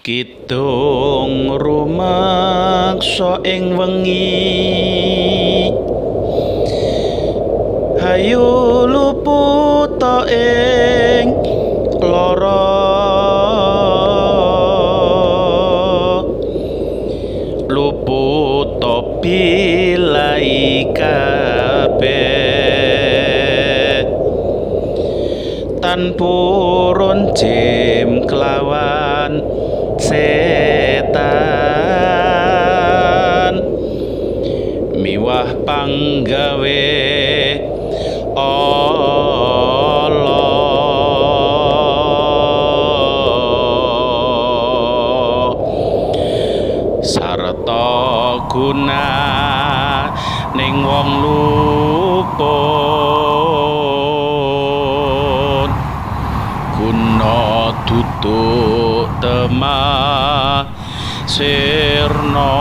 Kidung rumeksa ing wengi, hayu luputa ing lara, luputa bilai kabeh, tan purun jim kelawan setan, miwah panggawe Allah. Sarta guna ning wong luput, guna duduk temah sirna.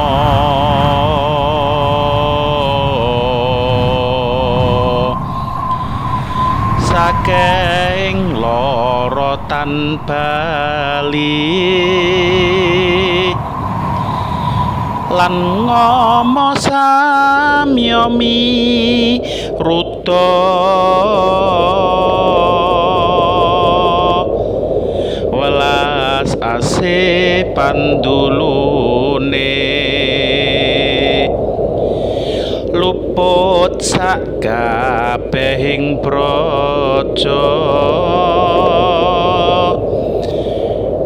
Saking lara tan bali, lan ngomo samya miruda, welas asih pandulune, luput sakabehing praja,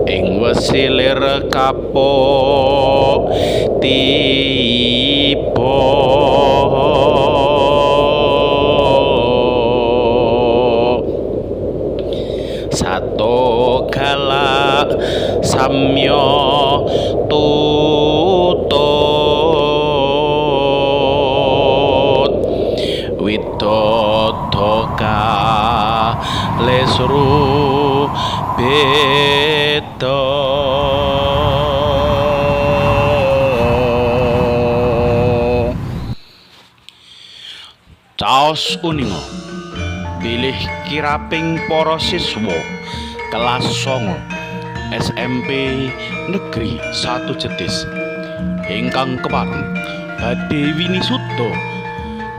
ing wesilir kapuk tiba. Sato galak samya tutut, widodo kalesru beda. Caos uninga bilih kiraping para siswa kelas 9 SMP Negeri 1 Jetis ingkang kepareng badhe winisuda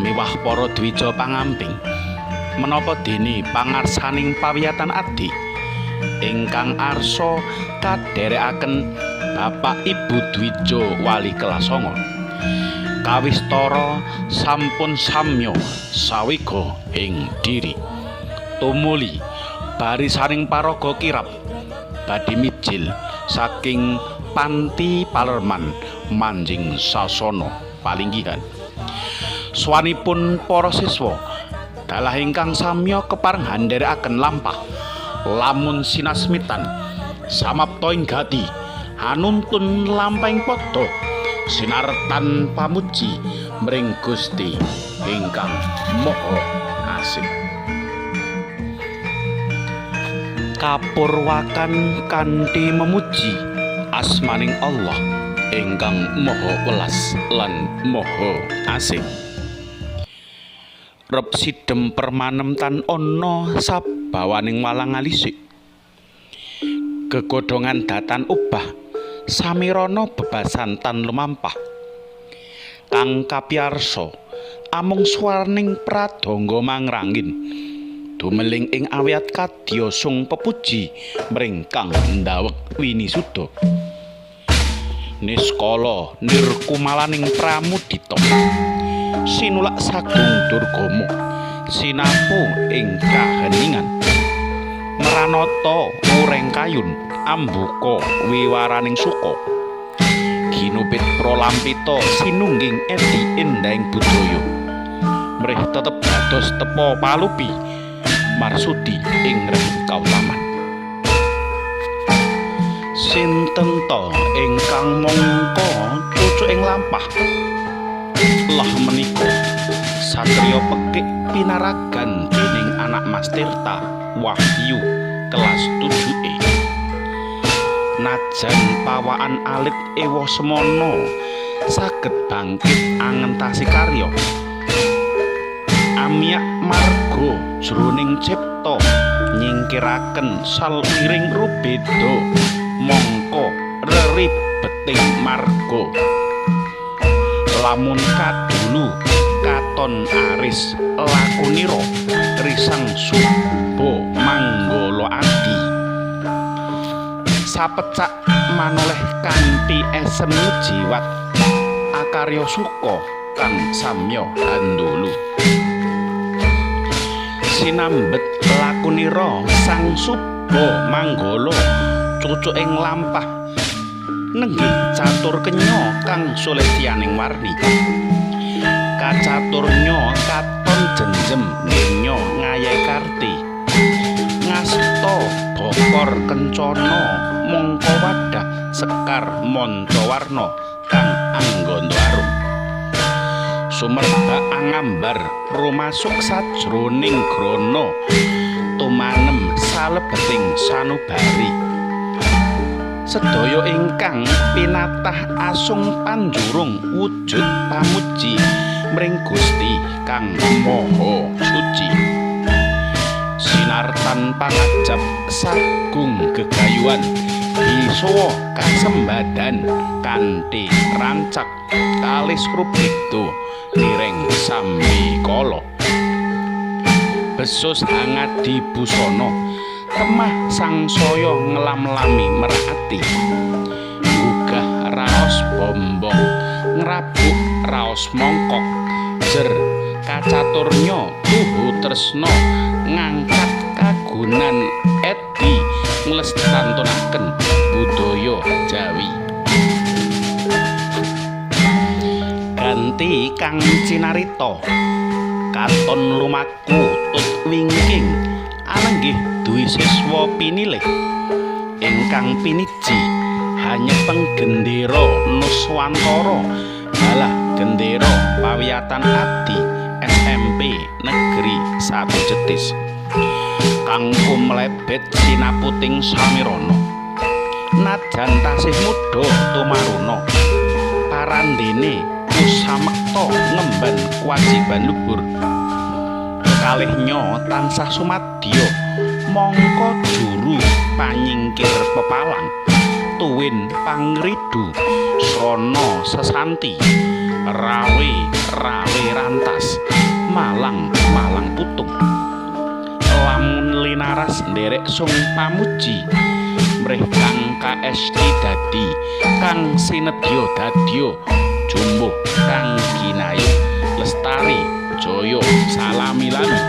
miwah para dwija pangamping menapa dene pangarsaning pawiyatan adi ingkang arsa kadherekaken Bapak Ibu Dwija wali kelas 9 kawistara sampun samya sawiga ing diri tumuli barisaning paraga kirap badhe mijil saking panti palerman manjing sasana palinggihan. Swanipun para siswa dalah ingkang samya kepareng handherekaken lampah lamun sinasmitan samapta ing gati hanuntun lampahing padha sinartan pamuji mring Gusti ingkang Maha Asih. Kapurwakan kanthi memuji asmaning Allah ingkang Maha Welas lan Maha Asih. Rep sidem permanem tan ana sabawaning walang alisik, gegodhongan datan obah samirana bebasan tan lumampah, kang kapiyarsa amung swarning pradangga mangrangin dumeling ing awiyat kadya sung pepuji mring kang ndaweg winisuda. Niskala nirkumalaning pramudita sinulak sagung durgama sinapu ing kaheningan, meranata ureng kayun ambuka wiwaraning suka, ginupit prolampita sinungging edi endahing budaya, mrih tetep dados tepa palupi marsudi ing reh kautaman. Sinten ta ingkang mangka cucuk ing lampah? Lah menika satriya pekik pinaragan dening anak Mas Tirta Wahyu kelas 7E. Najan pawaan alit ewa semana saged bangkit angentasi karya, amiak marga jroning cipta nyingkiraken salwiring rubeda mangka ribeting marga. Lamun kadulu katon aris lakunira risang Suba Manggala adi. Sapecak manoleh kanthi esem ngejiwat akarya suka kang samya handulu. Sinambet lakunira sang Suba Manggala cucuk ing lampah nenggih catur kenya kang sulestyaning warni. Kacaturnya katon jenjem ngenya ngayahi karti. Ngasta bokor kencana mangka wadah sekar manca warna kang angganda arum. Sumerbak angambar rumasuk sajroning grana tumanem salebeting sanubari. Sedaya ingkang pinatah asung panjurung wujud pamuji mring Gusti kang Maha Suci. Sinartan pangajap sagung gegayuhan bisawa kasembadan kanthi rancak kalis rubikdo nireng sambikala. Besus angadi busana temah sangsaya nglam-lami merak ati. Nggugah raos bombong ngrabuk raos mongkok jer kacaturnya tuhu tresna ngangkat kagunan edi nglestantunaken budaya Jawi. Ganti kang cinarita katon lumaku tut wingking alenggih dwi siswa pinilih ingkang piniji hanyepeng gendera Nuswantara balah gendera pawiyatan abdi SMP Negeri 1 Jetis kang kumlebet sinaputing samirana. Najan tasih muda tumaruna parandene kusamekta ngemban kewajiban luhur. Kekalihnya tansah sumadya mangka juru panyingkir pepalang tuwin pangridu srana sesanti rawe rawe rantas malang malang putung. Lamun linaras nderek sung pamuji mrih kang kaesti dadi kang sinedya dadya jumbuh kang ginayu lestari jaya salami-lami.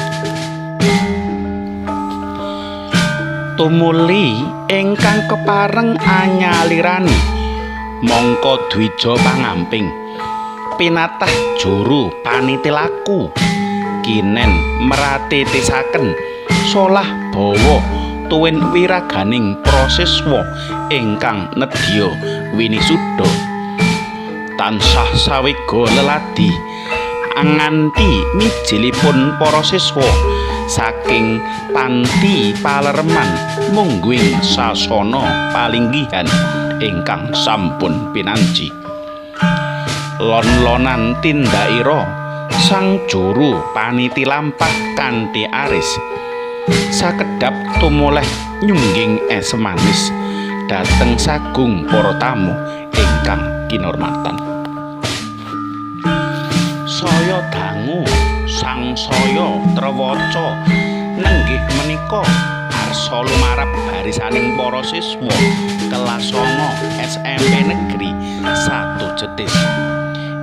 Tumuli ingkang kepareng anyalirani mangka dwija pangamping pinatah juru panitilaku kinen meratitisaken solah bawa tuwin wiraganing prasiswa ingkang nedya winisuda. Tansah sawega leladi nganti mijilipun para siswa saking panti palereman mungguing sasana palinggihan ingkang sampun pinanji. Lon-lonan tindakira sang juru paniti lampah kanthi aris sakedhap tumoleh nyungging es manis dhateng sagung para tamu ingkang kinormatan. Saya dangu sangsaya trewaca nenggih menika arsa lumarap barisaning para siswa kelas 9 SMP Negeri 1 Jetis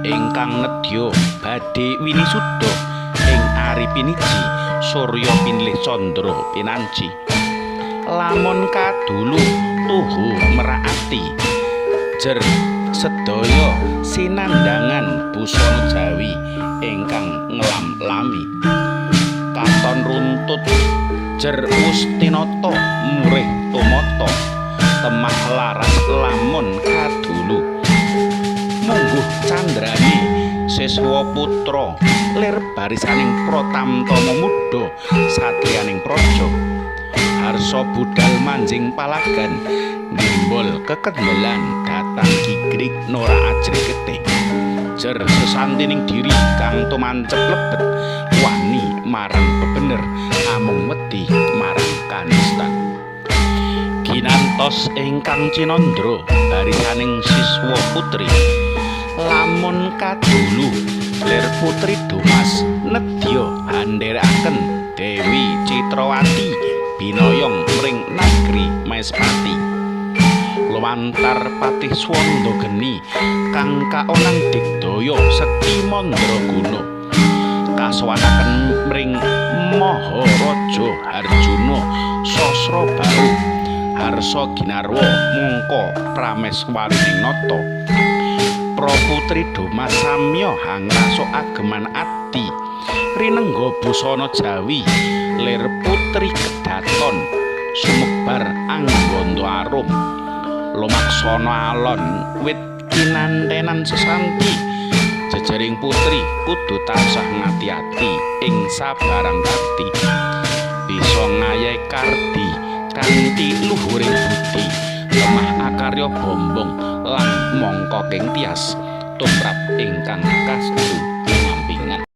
ingkang nedya badhe winisuda ing ari piniji surya pinlih candra pinanci. Lamun kadulu tuhu merak ati jer sedaya sinandhangan busana Jawi ingkang nglam-lami. Katon runtut jer ustinata murih tumata temah laras lamun kadulu. Mungguh candrane siswa putra lir barisaning pratamtama muda satriyaning praja. Harsa budal manjing palagan nimbul kekendelan datang gigrik nora ajrih getih. Jer sesantining diri kang tumancep lebet wani marang bebener amung wedi marang kanistan. Ginantos ingkang cinandra barisaning siswa putri. Lamun kadulu lir putri Domas nedya handherekaken Dewi Citrawati binoyong mring nagri Maespati. Lumantar patih Swanda Geni kang kaonang digdaya sekti mandraguna kasowanaken mring Maharaja Harjuna Sasrabahu Harsa Ginarwa mangka prameswarining nata. Praputri Domas samya hangrasuk ageman ati rinengga busana Jawi lir putri kedaton sumebar angganda arum lumaksana alon wit kinantenan sesanti jejering putri kudu tansah ngati-ati ing sabarang karti bisa ngayahi kardi kanthi luhuring budi lemah akarya bombong lan mangka king tias tumrap ingkang